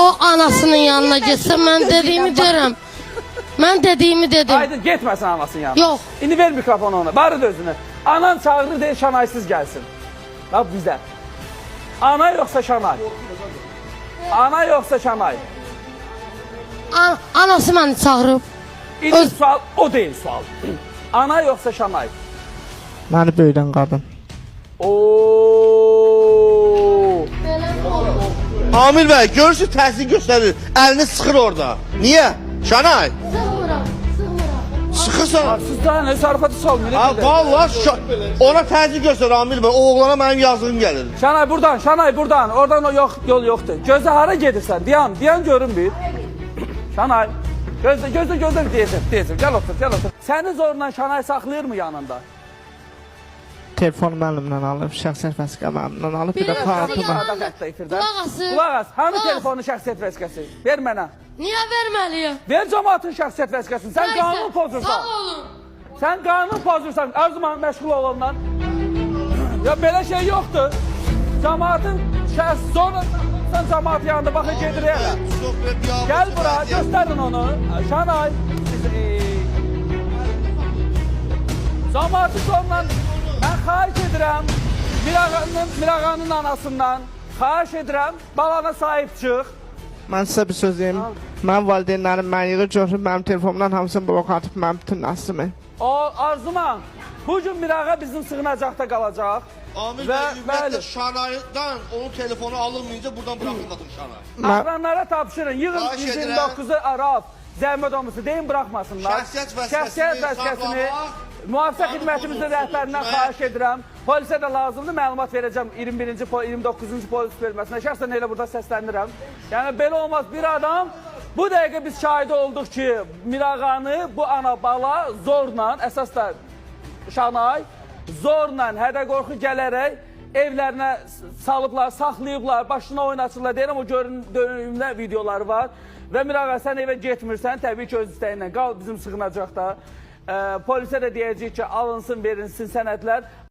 O anasının yanına getsin. Mən dediyimi deyirəm. Mən dediyimi dedim. Aydın getməsin anasının yanına. Yox. İndi ver mikrofonu ona. Barı da özünü. Anan çağırır deyir Şanaysız gəlsin. Bax bizə. Ana yoxsa Şanay? Ana yoxsa Şanay? Anası məni çağırıb. İndi sual o deyil sual. Ana yoxsa Şanay? Məni böyüdən qadın. Oo. Amil bəy, görürsün təsir göstərir. Əlini sıxır orada. Niyə? Şanay, Sıxmıram, sıxmıram. sıxırsan. Siz daha nə zarafatı salmayın. Ha, vallahi ona təsir göstərir Amil bəy. O oğlana mənim yazığım gəlir. Şanay buradan, Şanay buradan. Oradan o yox, yol yoxdur. Gözlə hara gedirsən? Dayan, dayan görünmür. Şanay. Gözlə, gözlə, gözlə deyəcəm, deyəcəm. Gəl otur, gəl otur. Səni zorla Şanay saxlayırmı yanında? Telefonu mənimlə alıb, şəxsiyyət vəsiqəm mənimlə alıb, bir də Bilirəm, kartımı. yalan. Arada xəttə itirdən. Qulaq asın. Qulaq as. Hanı Qulaq as. telefonu şəxsiyyət vəsiqəsi? Ver mənə. Niyə verməliyəm? Ver cəmaatın şəxsiyyət vəsiqəsini. Sən Nəysə, qanun pozursan. Sağ olun. Sən qanun pozursan. Arzuman məşğul ol ondan. Ya belə şey yoxdur. Cəmaatın şəxs sonra sən cəmaat yanında baxın gedir elə. Gəl bura, göstərin onu. Şanay. Cəmaatı zorla mən xahiş edirəm. Mirağanın anasından xahiş edirəm. Balana sahib çıx. Mən sizə bir söz deyim. Mənim valideynlərim məni yığır, götürüb mənim telefonumdan hamısını blok atıb mənim bütün nəslimi. O Arzuman, bu gün Mirağa bizim sığınacaqda qalacaq. Amil Və- bəy, ümumiyyətlə bəli. Şanaydan onun telefonu alınmayınca buradan buraxılmasın Şanay. Mən Aqranlara tapşırın. Yığın Xahiş edirəm. 129-u Araf. Zəhmət olmasa deyin buraxmasınlar. Şəxsiyyət vəsiqəsini Şəxsiyyət vəsiqəsini saxlamaq, mühafizə qanun xidmətimizin pozuntusu. rəhbərindən xahiş edirəm. Polisə də lazımdır məlumat verəcəm 21-ci 29-cu polis bölməsinə. Şəxsən elə burada səslənirəm. Yəni belə olmaz. Bir adam bu dəqiqə biz şahidi olduq ki, Mirağanı bu ana bala zorla, əsas da Şanay zorla hədə qorxu gələrək evlərinə salıblar, saxlayıblar, başına oyun açırlar. Deyirəm o görünümdə videoları var. Və Mirağa sən evə getmirsən, təbii ki öz istəyinlə qal bizim sığınacaqda. Polisə də deyəcəyik ki, alınsın, verilsin sənədlər.